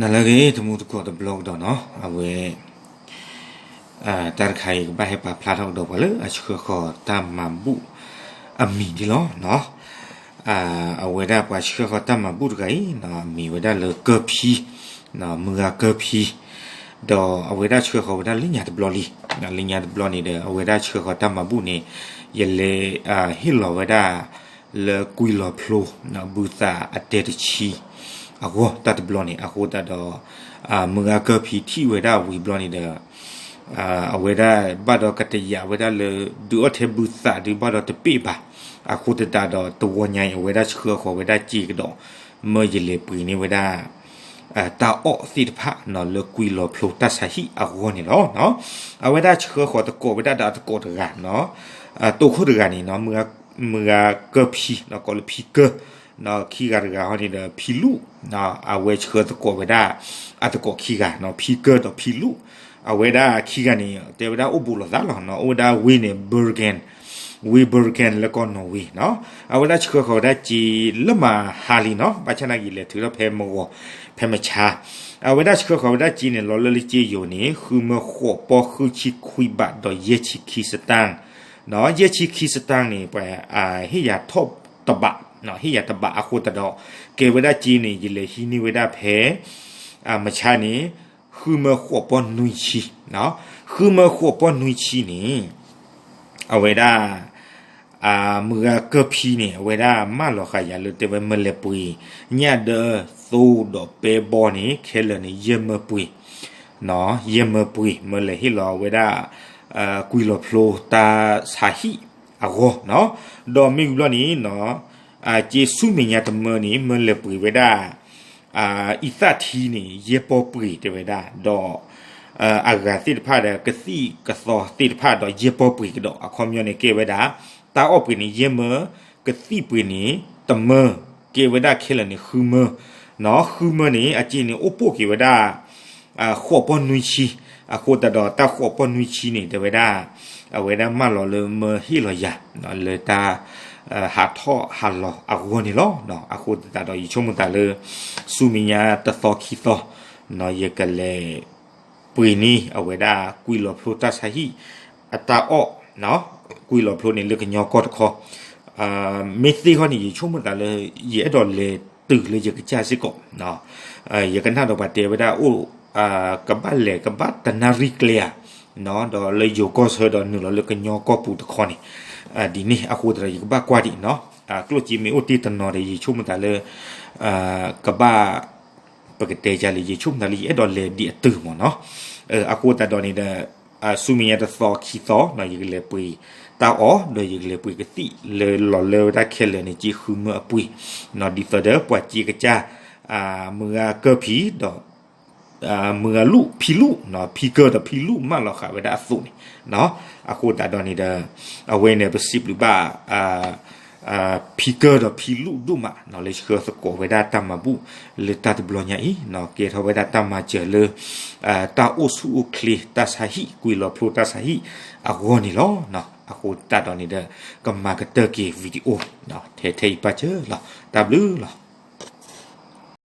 နလၢအဂ့ၤ တမူတကိးတဘျီကဒီးနီၤ, အဝဲ တၢ်တခါအံၤ ကဘၣ်ဟဲပာ်ဖျါထီၣ်ကဒီးပှၤလၢအဆှၢဃီၤတၢ်မၤဘူၣ်အမံၤန့ၣ်လီၤ. အဝဲဒၣ်ပှၤဆှၢဃီၤတၢ်မၤဘူၣ်တဂၤအံၤ မံၤဝဲဒၣ်လၢကၢၢ်ဖံ, မုၢ်ဂၤကၢၢ်ဖံ, ဒီးအဝဲဒၣ်ဆှၢဃီၤဝဲဒၣ်လၢညါတဘျီလံ, လၢညါတဘျီန့ၣ်ဒီး အဝဲဒၣ်ဆှၢဃီၤတၢ်မၤဘူၣ်န့ၣ် ယလဲၤဟ့ၣ်လီၤဝဲဒၣ် လၢကွံာ်လီၤဖျိ ဘုသးအတဲတဆံအဂီၢ် တၢ်တဘျီန့ၣ် အဃိသတးဒီး မုၢ်ဂၤကၢၢ်ဖံထံၣ်ဝဲဒၣ်ဝံၤဘျီန့ၣ်ဒီး အဝဲဒၣ်ဘၣ်ဒီးကတယာ်ဝဲဒၣ်လၢ ဒုးအီၣ်ထဲဘုသးဒုးဘၣ်ဒီးတပ့ၢ်ဘၣ်, အဃိသတးဒီးတဝီညါအံၤ အဝဲဒၣ်ဆှၢဃီၤဝဲဒၣ်စ့ကဒီး မၢယလဲၤပှ့ၤန့ၢ်ဝဲဒၣ် တၢ်အီၣ်သ့ၣ်တဖၣ် လၢကွံာ်လီၤဖျိတၢ်ဆါဟံၣ်အဂီၢ်န့ၣ်လီၤ. အဝဲဒၣ်ဆှၢဃီၤသကိးဝဲဒၣ်ဒီးအသကိးတဂၤ တိခိၣ်တဂၤန့ၣ် မုၢ်ဂၤကၢၢ်ဖံ ကိးလၢဖံကၢၢ်, ခံဂၤတဂၤဟီန့ၣ်ဒီးဖံလူၣ်, အဝဲဆှၢသကိးဝဲဒၣ် အသကိးခံဂၤ ဖံကၢၢ်ဒီးဖံလူၣ်, အဝဲဒၣ်ခံဂၤန့ၣ် တဲဝဲဒၣ်အိၣ်ဘူးလိာ်သးလီၤ, အိၣ်ဝဲဒၣ်ဝ့ၢ်န့ၣ် Bergen, ဝ့ၢ် Bergen လၢကီၢ်နီၣ်ဝ့ၣ်, အဝဲဒၣ်ဆှၢဃီၤဝဲဒၣ်စ့လၢမဟါလံနီၤ, ဘၣ်ဆၣ်နာ်က့ၤလဲၤထုးထီၣ်ဖဲမဂီၤ ဖဲမဆါ, အဝဲဒၣ်ဆှၢဃီၤဝဲဒၣ်စ့န့ၣ် လီၤလၢလၢစ့ယိၤန့ၣ် ဃုမၢဃိးပီၢ်ဃုဆံခွံဘးဒီးယဲၢ်ဆံခံစတၢၣ်, ယဲၢ်ဆံခံစတၢၣ်န့ၣ် ပှၤဟ့ၣ်ယၤထီၣ်တဘး, ဟ့ၣ်ယၤတဘးအဃိသတးဒီး ကဲဝဲဒၣ်စ့န့ၣ် ယလဲၤဟံးန့ၢ်ဝဲဒၣ်ဖဲ မဆါန့ၣ် ဃုမၢဃိးပီၢ်နွံဆံ, ဃုမၢဃိးပီၢ်နွံဆံန့ၣ် အဝဲဒၣ် မုၢ်ဂၤကၢၢ်ဖံန့ၣ် အဝဲဒၣ်မၢလီၤဃာ်ယၤလၢတဲဝဲမၢလဲၤပှ့ၤ ညၣ်ဒၢသိဒီးပဲဘီန့ၣ် ခဲလၢာ်န့ၣ် ယဲၢ်မၢပှ့ၤ, ယဲၢ်မၢပှ့ၤ မၢလဲၤဟ့ၣ်လီၤဝဲဒၣ် ကွံာ်လီၤဖျိတၢ်ဆါဟံၣ်အဂီၢ်, ဒီးမ့ၢ်ဝံၤဘျီန့ၣ် စ့ဆူမဲာ်ညါတမၢန့ၣ် မၢလဲၤပှ့ၤဝဲဒၣ် အံသၣ်ထံန့ၣ် ယဲၢ်ပီၢ်ပှ့ၤတဲဝဲဒၣ်, ဒီး အဂၤသ့ၣ်တဖၣ်ဒီး ကသံၣ်ကသီသ့ၣ်တဖၣ်ဒီးယဲၢ်ပီၢ်ပှ့ၤကဒီး အခီပညီန့ၣ်ကဲဝဲဒၣ် တၢ်အီၣ်ပှ့ၤန့ၣ် ယဲၢ်မၢ, ကသံၣ်ပှ့ၤန့ၣ် တမၢ, ကဲဝဲဒၣ်ခဲလၢာ်န့ၣ် ဃုမၢ, ဃုမၢန့ၣ် အစ့န့ၣ် အိၣ်ပိာ်က့ၤဝဲဒၣ် ဃိးပီၢ်နွံဆံ, အဃိသတးဒီးတၢ်ဃိးပီၢ်နွံဆံန့ၣ် တဲဝဲဒၣ် အဝဲဒၣ်မၢလီၤလၢမၢဟ့ၣ်လီၤယၤ လၢတၢ် ဟးထီၣ်ဟးလီၤအဂီၢ်န့ၣ်လီၤ. အဃိသတးဒီးယဆိကမိၣ်သးလၢ ဆူမဲာ်ညါတသီခံသီ ယကလဲၤပှ့ၤန့ၢ်အဝဲဒၣ်ကွံာ်လီၤဖျိတၢ်ဆါဟံၣ် အတၢ်အီၣ်, ကွံာ်လီၤဖျိန့ၣ်လၢကညီကီၢ်တခီ, မ့ၢ်သ့ခီန့ၣ် ယဆိကမိၣ်သးလၢ ယအဲၣ်ဒိးလဲၤတုၤလၢယကစၢ်စ့ၢ်ကီး, ယကနၣ်ဒီးပှၤတဲဝဲဒၣ်အိၣ် ကဘၣ်လဲၤကဘၣ်တနၣ်ရံၣ်ကျဲဧါ, ဒီးလၢယိၤကီၢ်ဆၢဒီးနုာ်လီၤလၢကညီကီၢ်ပူၤတခီန့ၣ်, ဒ်န့ၣ်အဃိသတးဒီး ယကဘၣ်ကွၢ်ဒံးနီၤ, ကျိၣ်စ့မ့ၢ်အိၣ်တ့ၢ်တနီၤဒီး ယဆိကမိၣ်သးလၢ ကဘၣ် ပကတဲယၤလၢ ယဆိကမိၣ်သးလၢယအဲၣ်ဒိးလဲၤဒံးအတုၤမ့ၢ်နီၤ, အဃိသတးဒီးန့ၣ်ဒီး ဆူမဲာ်ညါတသီခံသီ ယကလဲၤပှ့ၤတၢ်အီၣ် ဒီးယကလဲၤပှ့ၤကသံၣ်လၢလီၤလၢဝဲဒၣ်ခဲလၢာ်န့ၣ် စ့ဃုမၢအပှ့ၤ, ဒ်သိးဒီးပှၤစ့ကစၢ် မုၢ်ဂၤကၢၢ်ဖံဒီး မုၢ်ဂၤလူၣ်ဖံလူၣ်, ဖံကၢၢ်ဒီးဖံလူၣ်မၢလီၤဃာ်ဝဲဒၣ်အသိးန့ၣ်, အဃိသတးဒီးန့ၣ်ဒီး အဝဲန့ၣ်ပစံးဘျုးဘၣ် ဖံကၢၢ်ဒီးဖံလူၣ်ဒိၣ်မး လၢဆှၢသကိးဝဲဒၣ်တၢ်မၤဘူၣ်လၢတၢ်တဘျီညါအံၤ, ကဲထီၣ်ဝဲဒၣ်တၢ်မၤစၢၤလၢ တၢ်အိၣ်ဆူၣ်အိၣ်ချ့တၢ်ဆါဟံၣ် ကွံာ်လီၤဖျိတၢ်ဆါဟံၣ်အဂီၢ်န့ၣ်လီၤ. အဃိသတးဒီးန့ၣ်ဒီး ကမၤကတၢၢ်က့ၤ video ထဲထဲအံၤပာ်စၢၤလီၤ. တၢ်ဘျုးလီၤ.